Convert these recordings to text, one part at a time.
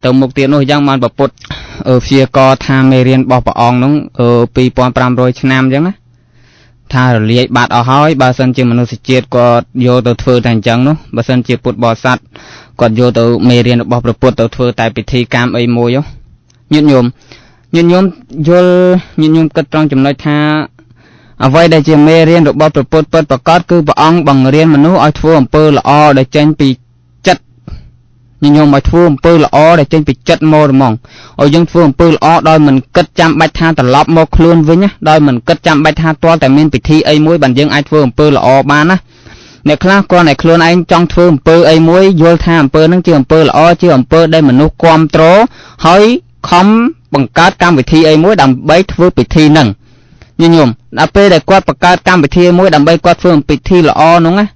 ទៅមុខទៀតនោះអញ្ចឹងបានប្រពុតព្យាករថាមេរៀនរបស់ព្រះអង្គនោះ2500ឆ្នាំអញ្ចឹងណាថារលាយបាត់អស់ហើយបើសិនជាមនុស្សជាតិគាត់យកទៅធ្វើតែអញ្ចឹងនោះបើសិនជាពុទ្ធបរិស័ទគាត់យកទៅមេរៀនរបស់ព្រះពុទ្ធទៅធ្វើតែពិធីកម្មអីមួយញាតិញោមញាតិញោមយល់ញាតិញោមគិតត្រង់ចំណុចថាអ្វីដែលជាមេរៀនរបស់ព្រះពុទ្ធពិតប្រាកដគឺព្រះអង្គបង្រៀនមនុស្សឲ្យធ្វើអំពើល្អដែលចេញពីចិត្តញាតិញោមឲ្យធ្វើអំពើល្អដែលចេញពីចិត្តមកហ្មងឲ្យយើងធ្វើអំពើល្អដោយមិនគិតចាំបាច់ថាត្រឡប់មកខ្លួនវិញណាដោយមិនគិតចាំបាច់ថាទាល់តែមានពិធីអីមួយបានយើងអាចធ្វើអំពើល្អបានណាអ្នកខ្លះគ្រាន់តែខ្លួនឯងចង់ធ្វើអំពើអីមួយយល់ថាអំពើហ្នឹងជាអំពើល្អជាអំពើដែលមនុស្សគាំទ្រហើយខំបង្កើតកម្មវិធីអីមួយដើម្បីធ្វើពិធីហ្នឹងញាតិញោមដល់ពេលដែលគាត់បង្កើតកម្មវិធីមួយដើម្បីគាត់ធ្វើពិធីល្អនោះណា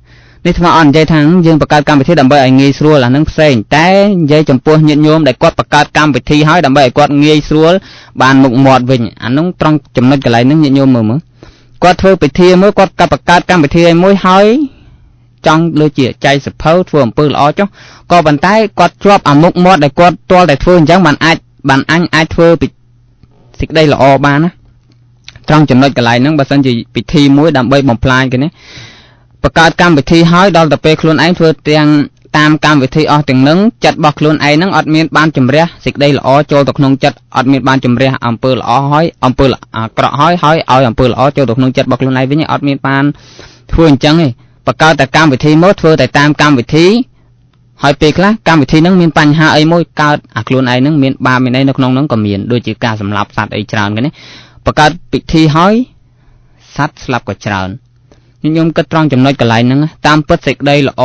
នេះថ្មអត់និយាយថាយើងបង្កើតកម្មវិធីដើម្បីឲ្យងាយស្រួលអានឹងផ្សេងតែនិយាយចំពោះញាតិញោមដែលគាត់បង្កើតកម្មវិធីហើយដើម្បីឲ្យគាត់ងាយស្រួលបានមុខមាត់វិញអានោះត្រង់ចំណុចកន្លែងហ្នឹងញាតិញោមមើលមើលគាត់ធ្វើពិធីមួយគាត់ក៏បង្កើតកម្មវិធីឲ្យមួយហើយចង់លើជាចែកសភៅធ្វើអំពើល្អចុះក៏ប៉ុន្តែគាត់ជាប់អាមុខមាត់ដែលគាត់ទាល់តែធ្វើអញ្ចឹងបានអាចបានអញអាចធ្វើពីសេចក្តីល្អបានណាត្រង់ចំណុចកន្លែងហ្នឹងបើសិនជាពិធីមួយដើម្បីបំផ្លាញគេនេះបង្កើតកម្មវិធីហើយដល់ទៅពេលខ្លួនឯងធ្វើទាំងតាមកម្មវិធីអស់ទាំងនឹងចិត្តរបស់ខ្លួនឯងហ្នឹងអត់មានបានជំរះសេចក្តីល្អចូលទៅក្នុងចិត្តអត់មានបានជំរះអំពើល្អហើយអំពើអាក្រក់ហើយហើយឲ្យអំពើល្អចូលទៅក្នុងចិត្តរបស់ខ្លួនឯងវិញអត់មានបានធ្វើអញ្ចឹងទេបង្កើតតែកម្មវិធីមកធ្វើតែតាមកម្មវិធីហើយពេលខ្លះកម្មវិធីហ្នឹងមានបញ្ហាអីមួយកើតអាខ្លួនឯងហ្នឹងមានបាបមានអីនៅក្នុងហ្នឹងក៏មានដូចជាការសម្លាប់សត្វអីច្រើនគេនេះបង្កើតពិធីហើយសត្វស្លាប់ក៏ច្រើនខ្ញុំគិតត្រង់ចំណុចកន្លែងហ្នឹងតាមពិតសេចក្តីល្អ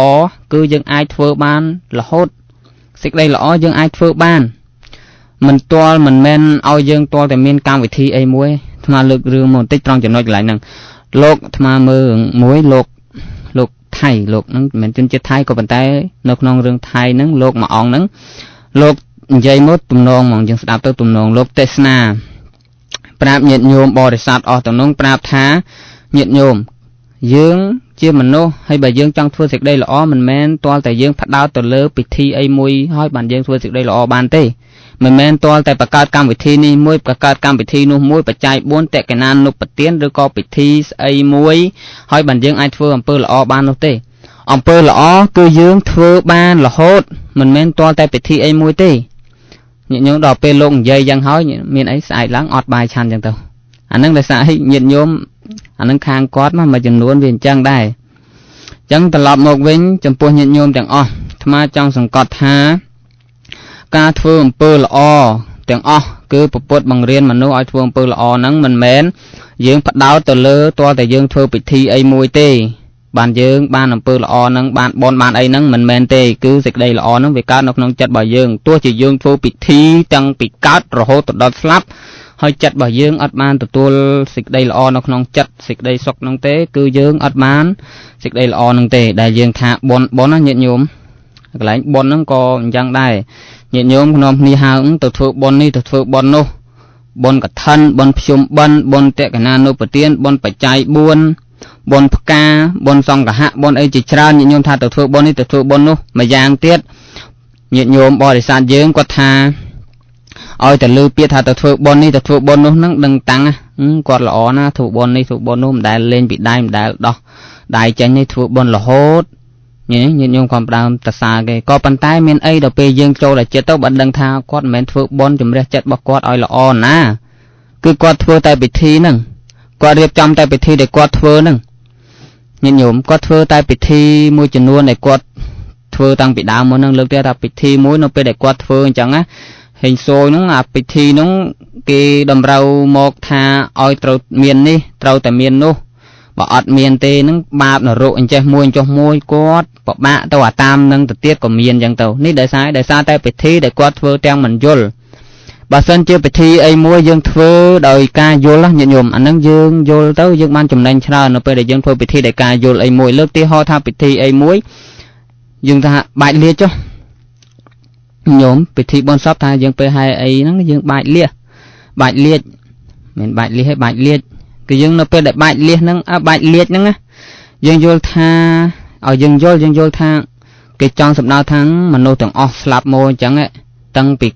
គឺយើងអាចធ្វើបានរហូតសេចក្តីល្អយើងអាចធ្វើបានមិនទាល់មិនមែនឲ្យយើងទាល់តែមានកម្មវិធីអីមួយអាត្មាលើករឿងមកបន្តិចត្រង់ចំណុចកន្លែងហ្នឹងលោកអាត្មាមើលមួយលោកថៃលោកហ្នឹងមិនមែនជនជាតិថៃក៏ប៉ុន្តែនៅក្នុងរឿងថៃហ្នឹងលោកមួយអង្គហ្នឹងលោកនិយាយមកទំនងហ្មងយើងស្ដាប់ទៅទំនងលោកទេសនាប្រាប់ញាតិញោមបរិស័ទអស់ទាំងនោះប្រាប់ថាញាតិញោមយើងជាមនុស្សហើយបើយើងចង់ធ្វើសេចក្តីល្អមិនមែនទាល់តែយើងផ្ដោតទៅលើពិធីអីមួយហើយបានយើងធ្វើសេចក្តីល្អបានទេមិនមែនទាល់តែបង្កើតកម្មវិធីនេះមួយបង្កើតកម្មវិធីនោះមួយបច្ច័យ4តក្កណានុបទានឬក៏ពិធីស្អីមួយហើយបានយើងអាចធ្វើអំពើល្អបាននោះទេអំពើល្អគឺយើងធ្វើបានរហូតមិនមែនទាល់តែពិធីអីមួយទេញាតិញោមដល់ពេលលោកនិយាយយ៉ាងហើយមានអីស្អែកឡើងអត់បាយឆាន់ចឹងទៅអានឹងដោយសារឲ្យញាតិញោមអានឹងខាងគាត់មកមួយចំនួនវាអញ្ចឹងដែរអញ្ចឹងត្រឡប់មកវិញចំពោះញាតិញោមទាំងអស់អាត្មាចង់សង្កត់ថាការធ្វើអំពើល្អទាំងអស់គឺព្រះពុទ្ធបង្រៀនមនុស្សឲ្យធ្វើអំពើល្អហ្នឹងមិនមែនយើងផ្ដោតទៅលើទាល់តែយើងធ្វើពិធីអីមួយទេបានយើងបានអំពើល្អហ្នឹងបានបុណ្យបានអីហ្នឹងមិនមែនទេគឺសេចក្តីល្អហ្នឹងវាកើតនៅក្នុងចិត្តរបស់យើងទោះជាយើងធ្វើពិធីតាំងពីកើតរហូតទៅដល់ស្លាប់ហើយចិត្តរបស់យើងអត់បានទទួលសេចក្តីល្អនៅក្នុងចិត្តសេចក្តីសុខហ្នឹងទេគឺយើងអត់បានសេចក្តីល្អហ្នឹងទេដែលយើងថាបុណ្យបុណ្យណាញាតិញោមកន្លែងបុណ្យហ្នឹងក៏អញ្ចឹងដែរញាតិញោមក្នុងគ្នាហៅទៅធ្វើបុណ្យនេះទៅធ្វើបុណ្យនោះបុណ្យកឋិនបុណ្យភ្ជុំបិណ្ឌបុណ្យតក្កណានុបទានបុណ្យបច្ច័យ4បុណ្យផ្កាបុណ្យសង្ឃហៈបុណ្យអីជាច្រើនញាតិញោមថាទៅធ្វើបុណ្យនេះទៅធ្វើបុណ្យនោះមួយយ៉ាងទៀតញាតិញោមបរិស័ទយើងគាត់ថាឲ្យតែលើពាក្យថាទៅធ្វើបុណ្យនេះទៅធ្វើបុណ្យនោះហ្នឹងដឹងតាំងគាត់ល្អណាស់ធ្វើបុណ្យនេះធ្វើបុណ្យនោះមិនដែលលេងពីដៃមិនដែលដោះដៃចេញនេះធ្វើបុណ្យរហូតញាតិញោមគាត់ផ្ដើមតសាគេក៏ប៉ុន្តែមានអីដល់ពេលយើងចូលដល់ចិត្តទៅបានដឹងថាគាត់មិនមែនធ្វើបុណ្យជំរះចិត្តរបស់គាត់ឲ្យល្អណាគឺគាត់ធ្វើតែពិធីហ្នឹងគាត់រៀបចំតែពិធីដែលគាត់ធ្វើហ្នឹងញាតិញោមគាត់ធ្វើតែពិធីមួយចំនួនដែលគាត់ធ្វើតាំងពីដើមមកហ្នឹងលើកទៀតថាពិធីមួយនៅពេលដែលគាត់ធ្វើអញ្ចឹងណាហេងសូយហ្នឹងអាពិធីហ្នឹងគេតម្រូវមកថាឲ្យត្រូវមាននេះត្រូវតែមាននោះបើអត់មានទេហ្នឹងបាបនរកអញ្ចេះមួយអញ្ចោះមួយគាត់ពិបាកទៅអាតាមនឹងទៅទៀតក៏មានអញ្ចឹងទៅនេះដោយសារតែពិធីដែលគាត់ធ្វើទាំងមិនយល់បើសិនជាពិធីអីមួយយើងធ្វើដោយការយល់ញាតិញោមអាហ្នឹងយើងយល់ទៅយើងបានចំណេញច្រើននៅពេលដែលយើងធ្វើពិធីដោយការយល់អីមួយលើកទីហោថាពិធីអីមួយយើងថាបាច់លាចុះញោមពិធីបុណ្យសពថាយើងពេលហែអីហ្នឹងយើងបាច់លះបាច់លាចមិនបាច់លះទេបាច់លាចគឺយើងនៅពេលដែលបាច់លះហ្នឹងបាច់លាចហ្នឹងណាយើងយល់ថាឲ្យយើងយល់ថាគេចង់សម្ដៅថាមនុស្សទាំងអស់ស្លាប់មកអញ្ចឹង តាំងពី